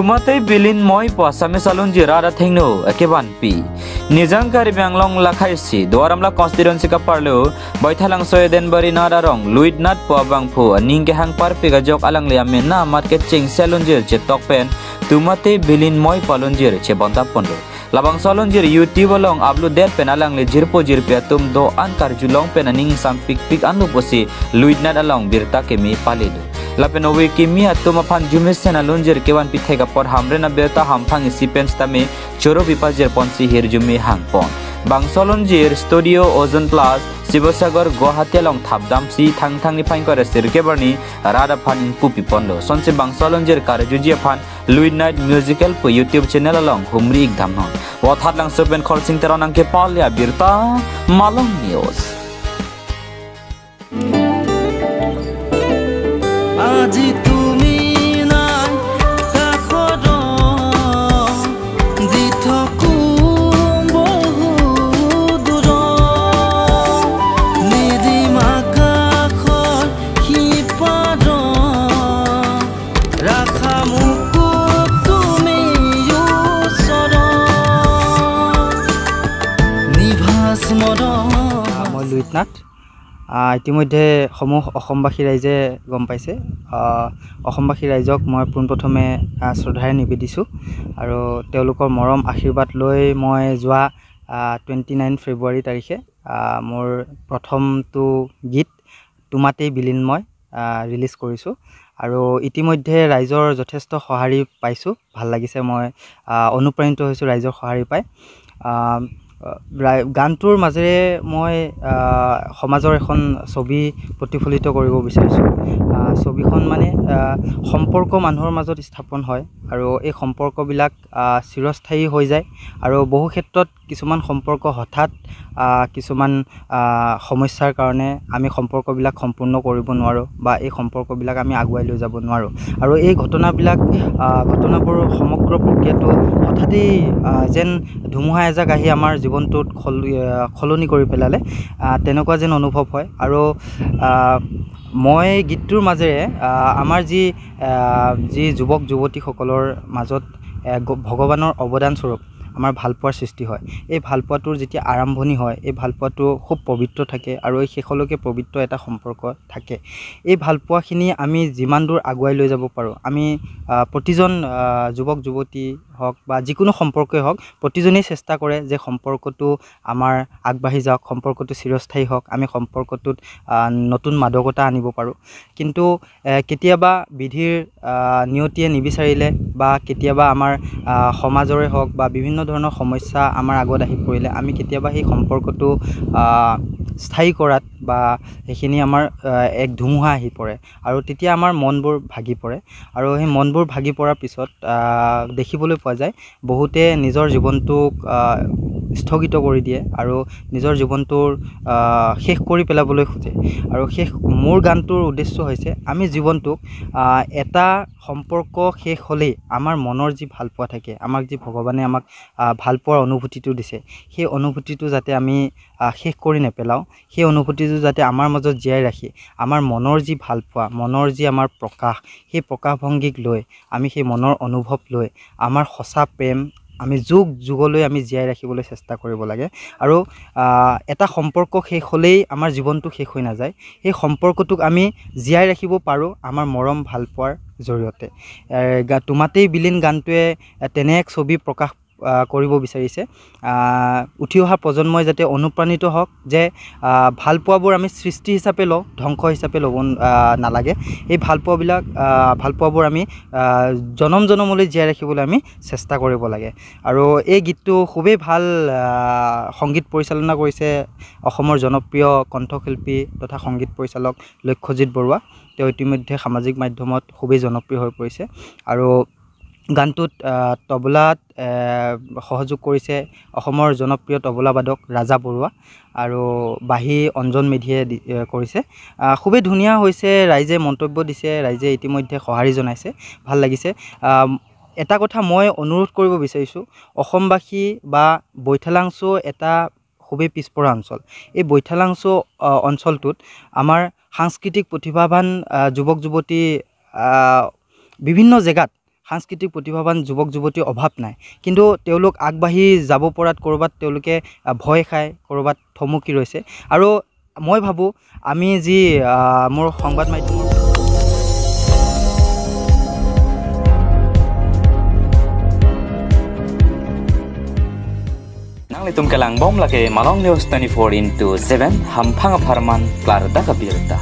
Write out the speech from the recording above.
Tumate bilin moi po Assamese alunjir rada thengno akeban pi Nijangkari banglong lakhaisi doaramla constituency ka parlo baithalang soeden bari nada rong luid nat po bangphu ningke hang par pe gajok alang le amen na market ching selunjir che tokpen tumate bilin moi palunjir che bonta pondo labang solunjir youtube along ablu det pen alang le jirpo jirpe tum do an karjulong pen aning sam pik pik anu posi luid nat along birta kemi palidu lapen owe kimi atum aphan jumesen alunjir kewan pithe ka por hamre na berta hamphang isi pen stame choro bipajir ponsi hir jumi hangpon bangsolonjir studio ozone plus Sivasagar Guwahati along thapdam si thang thang ni phain kore sirkebarni rada phan pupi pondo sonse bangsolonjir karjuji phan luid night musical pu youtube channel along humri ikdam non wathat lang sopen kholsing teronang ke palya birta malong news আজি তুমি নাই কাষত দি থাকো বহু দূৰত নিদিম আকাশৰ সিপাৰত ৰাখা মোক তুমি ওচৰত নিভাঁজ মৰম। মই লুইত নাথ। ইতিমধ্যে সমূহ অসমবাসী ৰাইজে গম পাইছে। অসমবাসী ৰাইজক মই পোনপ্ৰথমে শ্ৰদ্ধাৰে নিবেদিছোঁ আৰু তেওঁলোকৰ মৰম আশীৰ্বাদ লৈ মই যোৱা 29 ফেব্ৰুৱাৰী তাৰিখে মোৰ প্ৰথমটো গীত তোমাতেই বিলীন মই ৰিলিজ কৰিছোঁ আৰু ইতিমধ্যে ৰাইজৰ যথেষ্ট সঁহাৰি পাইছোঁ। ভাল লাগিছে, মই অনুপ্ৰাণিত হৈছোঁ ৰাইজৰ সঁহাৰি পাই। গানটোৰ মাজেৰে মই সমাজৰ এখন ছবি প্ৰতিফলিত কৰিব বিচাৰিছোঁ। ছবিখন মানে সম্পৰ্ক মানুহৰ মাজত স্থাপন হয় আৰু এই সম্পৰ্কবিলাক চিৰস্থায়ী হৈ যায় আৰু বহু ক্ষেত্ৰত কিছুমান সম্পৰ্ক হঠাৎ কিছুমান সমস্যাৰ কাৰণে আমি সম্পৰ্কবিলাক সম্পূৰ্ণ কৰিব নোৱাৰোঁ বা এই সম্পৰ্কবিলাক আমি আগুৱাই লৈ যাব নোৱাৰোঁ আৰু এই ঘটনাবোৰ সমগ্ৰ প্ৰক্ৰিয়াটো হঠাতেই যেন ধুমুহা এজাক আহি আমাৰ জীৱনটোত সলনি কৰি পেলালে তেনেকুৱা যেন অনুভৱ হয়। আৰু মই গীতটোৰ মাজেৰে আমাৰ যি যি যুৱক যুৱতীসকলৰ মাজত ভগৱানৰ অৱদানস্বৰূপ আমাৰ ভালপোৱাৰ সৃষ্টি হয়, এই ভালপোৱাটোৰ যেতিয়া আৰম্ভণি হয় এই ভালপোৱাটো খুব পবিত্ৰ থাকে আৰু এই শেষলৈকে পবিত্ৰ এটা সম্পৰ্ক থাকে। এই ভালপোৱাখিনি আমি যিমান দূৰ আগুৱাই লৈ যাব পাৰোঁ, আমি প্ৰতিজন যুৱক যুৱতী হওক বা যিকোনো সম্পৰ্কই হওক প্ৰতিজনেই চেষ্টা কৰে যে সম্পৰ্কটো আমাৰ আগবাঢ়ি যাওক, সম্পৰ্কটো চিৰস্থায়ী হওক, আমি সম্পৰ্কটোত নতুন মাদকতা আনিব পাৰোঁ। কিন্তু কেতিয়াবা বিধিৰ নিয়তিয়ে নিবিচাৰিলে বা কেতিয়াবা আমাৰ সমাজৰে হওক বা বিভিন্ন ধৰণৰ সমস্যা আমাৰ আগত আহি পৰিলে আমি কেতিয়াবা সেই সম্পৰ্কটো স্থায়ী কৰাত বা সেইখিনি আমাৰ এক ধুমুহা আহি পৰে আৰু তেতিয়া আমাৰ মনবোৰ ভাগি পৰে আৰু সেই মনবোৰ ভাগি পৰাৰ পিছত দেখিবলৈ পোৱা যায় বহুতে নিজৰ জীৱনটোক স্থগিত কৰি দিয়ে আৰু নিজৰ জীৱনটোৰ শেষ কৰি পেলাবলৈ খোজে। আৰু শেষ মোৰ গানটোৰ উদ্দেশ্য হৈছে আমি জীৱনটোক এটা সম্পৰ্ক শেষ হ'লেই আমাৰ মনৰ যি ভালপোৱা থাকে, আমাক যি ভগৱানে আমাক ভালপোৱাৰ অনুভূতিটো দিছে, সেই অনুভূতিটো যাতে আমি শেষ কৰি নেপেলাওঁ, সেই অনুভূতিটো যাতে আমাৰ মাজত জীয়াই ৰাখি আমাৰ মনৰ যি ভালপোৱা, মনৰ যি আমাৰ প্ৰকাশ, সেই প্ৰকাশভংগীক লৈ আমি সেই মনৰ অনুভৱ লৈ আমাৰ সঁচা প্ৰেম আমি যুগ যুগলৈ আমি জীয়াই ৰাখিবলৈ চেষ্টা কৰিব লাগে। আৰু এটা সম্পৰ্ক শেষ হ'লেই আমাৰ জীৱনটো শেষ হৈ নাযায়, সেই সম্পৰ্কটোক আমি জীয়াই ৰাখিব পাৰোঁ আমাৰ মৰম ভালপোৱাৰ জৰিয়তে। তোমাতেই বিলীন গানটোৱে তেনে এক ছবি প্ৰকাশ কৰিব বিচাৰিছে। উঠি অহা প্ৰজন্মই যাতে অনুপ্ৰাণিত হওক যে ভালপোৱাবোৰ আমি সৃষ্টি হিচাপে লওঁ, ধ্বংস হিচাপে ল'ব নালাগে। এই ভালপোৱাবোৰ আমি জনম জনমলৈ জীয়াই ৰাখিবলৈ আমি চেষ্টা কৰিব লাগে। আৰু এই গীতটো খুবেই ভাল সংগীত পৰিচালনা কৰিছে অসমৰ জনপ্ৰিয় কণ্ঠশিল্পী তথা সংগীত পৰিচালক লক্ষ্যজিৎ বৰুৱা। তেওঁ ইতিমধ্যে সামাজিক মাধ্যমত খুবেই জনপ্ৰিয় হৈ পৰিছে আৰু গানটোত তবলাত সহযোগ কৰিছে অসমৰ জনপ্ৰিয় তবলাবাদক ৰাজা বৰুৱা আৰু বাঁহী অঞ্জন মেধিয়ে কৰিছে। খুবেই ধুনীয়া হৈছে, ৰাইজে মন্তব্য দিছে, ৰাইজে ইতিমধ্যে সঁহাৰি জনাইছে, ভাল লাগিছে। এটা কথা মই অনুৰোধ কৰিব বিচাৰিছোঁ, অসমবাসী বা বৈঠালাংছ' এটা খুবেই পিছপৰা অঞ্চল। এই বৈঠালাংছ' অঞ্চলটোত আমাৰ সাংস্কৃতিক প্ৰতিভাৱান যুৱক যুৱতী বিভিন্ন জেগাত সাংস্কৃতিক প্ৰতিভাৱান যুৱক যুৱতীৰ অভাৱ নাই, কিন্তু তেওঁলোক আগবাঢ়ি যাব পৰাত ক'ৰবাত তেওঁলোকে ভয় খায়, ক'ৰবাত থমকি ৰৈছে। আৰু মই ভাবোঁ আমি যি মোৰ সংবাদ মাধ্যমৰ Nang litum kalang bom lake Malong News 24 into 7 hampang farman klar da kabirta.